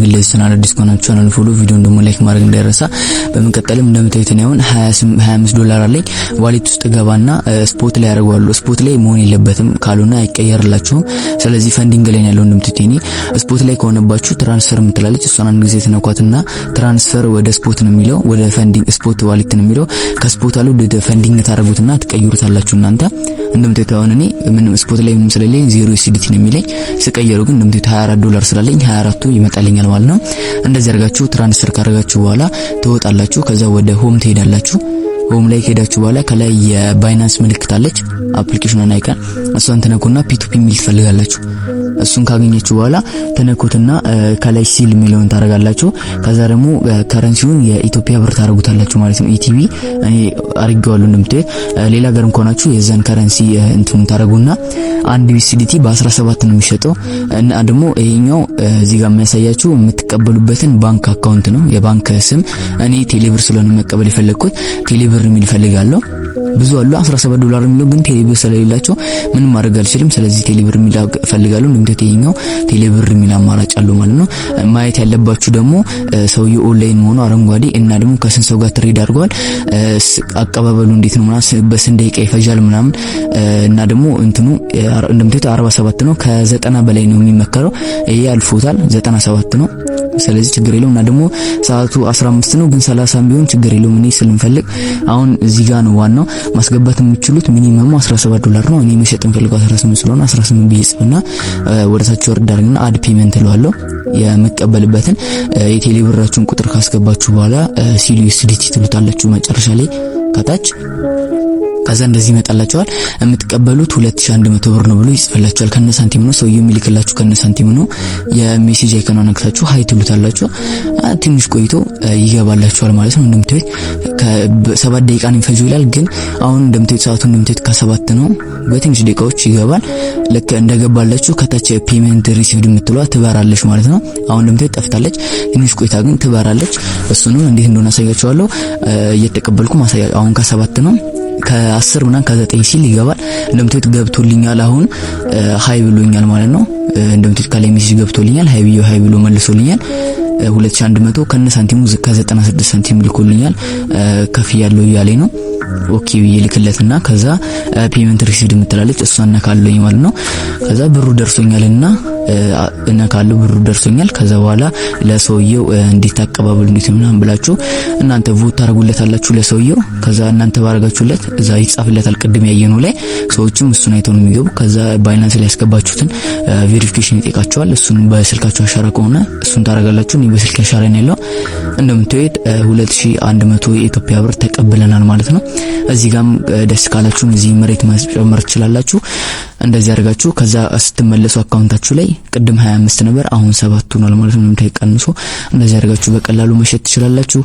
ግን ለዚህ ቻናል አዲስ ከሆናችሁ channel follow፣ ቪዲዮን ደግሞ like ማድረግ እንዳይረሳ። በመቀጠልም እንደምታዩት እኔ አሁን 25 ዶላር አለኝ። Wallet ውስጥ ገባና spot ላይ አደርገዋለሁ። Spot ላይ መሆን የለበትም፣ ካልሆነ አይቀየርላችሁም። ስለዚህ funding ላይ ያለው እንደምታዩት እኔ spot ላይ ከሆነባችሁ transfer የምትላለች፣ እሷን አንድ ጊዜ ትነኳትና transfer ወደ spot ነው የሚለው፣ ወደ funding spot wallet ነው የሚለው። ከ spot አሉ ወደ funding ታደርጉትና ትቀይሩታላችሁ እናንተ። እንደምታዩት አሁን እኔ ምንም spot ላይ ምንም ስለሌለኝ 0 USDT ነው የሚለኝ። ስቀየሩ ግን እንደምታዩት 24 ዶላር ስላለኝ 24ቱ ይመጣልኛል ማለት ነው። እንደዚህ አድርጋችሁ transfer ካደረጋችሁ በኋላ ትወጣላችሁ። ከዛ ወደ home ትሄዳላችሁ። Home ላይ ከሄዳችሁ በኋላ ከላይ የ Binance ምልክት አለች፣ application ኗን icon፣ እሷን ትነኩና P2P የሚል ትፈልጋላችሁ። እሱን ካገኘችሁ በኋላ ትነኩትና ከላይ sell የሚለውን ታደርጋላችሁ። ከዛ ደግሞ currency ውን የኢትዮጵያ ብር ታደርጉታላችሁ ማለት ነው። ETB እኔ አድርጌዋለሁ እንደምታዩት። ሌላ ሀገርም ከሆናችሁ የዛን currency እንትኑን ታደርጉና አንድ USDT በ17 ነው የሚሸጠው። እና ደግሞ ይሄኛው እዚህ ጋር የሚያሳያችሁ የምትቀበሉበትን ባንክ account ነው፣ የባንክ ስም። እኔ ቴሌብር ስለሆነ መቀበል የፈለግኩት ቴሌብር የሚል እፈልጋለሁ። ብዙ አሉ 17 ዶላር የሚለው፣ ግን ቴሌብር ስለሌላቸው ምንም ማድረግ አልችልም። ስለዚህ ቴሌብር የሚል እፈልጋለሁ። እንደምታዩት ይሄኛው ቴሌብር የሚል አማራጭ አለው ማለት ነው። ማየት ያለባችሁ ደግሞ ሰውየው ኦንላይን መሆኑ አረንጓዴ እና ደግሞ ከስንት ሰው ጋር trade አድርጓል፣ አቀባበሉ እንዴት ነው ምናምን፣ በስንት ደቂቃ ይፈጃል ምናምን። እና ደግሞ እንትኑ እንደምታዩት 47 ነው፣ ከዘጠና በላይ ነው የሚመከረው። ይሄ አልፎታል፣ 97 ነው። ስለዚህ ችግር የለውም። እና ደግሞ ሰዓቱ 15 ነው፣ ግን 30 ቢሆን ችግር የለውም። እኔ ስለምፈልግ አሁን እዚህ ጋር ነው ዋናው። ማስገባት የምትችሉት minimum ኡ 17 ዶላር ነው። እኔ መሸጥ የምፈልገው 18 ስለሆነ 18 ብዬ ጽፍና ወደ ታች ወርድ አድርግና add payment እለዋለሁ። የምቀበልበትን የቴሌ ብራችሁን ቁጥር ካስገባችሁ በኋላ sell USDT ትሉታላችሁ መጨረሻ ላይ ከታች። ከዛ እንደዚህ ይመጣላችኋል። የምትቀበሉት 2100 ብር ነው ብሎ ይጽፍላችኋል። ከነ ሳንቲም ነው ሰውየው የሚልክላችሁ፣ ከነ ሳንቲም ነው። የ message icon ነክታችሁ hi ትሉታላችሁ። ትንሽ ቆይቶ ይገባላችኋል ማለት ነው። እንደምታዩት ከ7 ደቂቃ ነው የሚፈጀው ይላል፣ ግን አሁን እንደምታዩት ሰዓቱ እንደምታዩት ከ7 ነው። በትንሽ ደቂቃዎች ይገባል። ልክ እንደገባላችሁ ከታች payment received የምትለዋ ትበራለች ማለት ነው። አሁን እንደምታዩት ጠፍታለች። ትንሽ ቆይታ ግን ትበራለች። እሱንም እንዴት እንደሆነ አሳያችኋለሁ። እየተቀበልኩ ማሳያ። አሁን ከ7 ነው፣ ከ10 ምናምን ከ9 ሲል ይገባል። እንደምታዩት ገብቶልኛል። አሁን hi ብሎኛል ማለት ነው። እንደምታዩት ከላይ message ገብቶልኛል። Hi ብዬው hi ብሎ መልሶልኛል። 2100 ከነ ሳንቲሙ ከ96 ሳንቲም ልኮልኛል። ከፍ ያለው እያለኝ ነው። Okay ብዬ ልክለትና ከዛ payment received የምትላለች፣ እሷን እነካለሁኝ ማለት ነው። ከዛ ብሩ ደርሶኛልና እነካለሁ፣ ብሩ ደርሶኛል። ከዛ በኋላ ለሰውየው እንዴት አቀባበሉ እንዴት ምናምን ብላችሁ እናንተ vote ታደርጉለታላችሁ ለሰውየው። ከዛ እናንተ ባረጋችሁለት እዛ ይጻፍለታል ቅድም ያየነው ላይ፣ ሰዎችም እሱን አይተው ነው የሚገቡ። ከዛ Binance ላይ ያስገባችሁትን verification ይጠይቃችኋል። እሱን በስልካችሁ አሻራ ከሆነ እሱን ታደርጋላችሁ። እኔ በስልክ አሻራ ነው ያለው። እንደምታዩት 2100 የኢትዮጵያ ብር ተቀብለናል ማለት ነው። እዚህ ጋም ደስ ካላችሁ እዚህ መሬት መጨመር ትችላላችሁ። እንደዚህ አድርጋችሁ ከዛ ስትመለሱ account ኣችሁ ላይ ቅድም 25 ነበር፣ አሁን 7 ሆኗል ማለት ነው። ቀንሶ እንደዚህ አድርጋችሁ በቀላሉ መሸጥ ትችላላችሁ።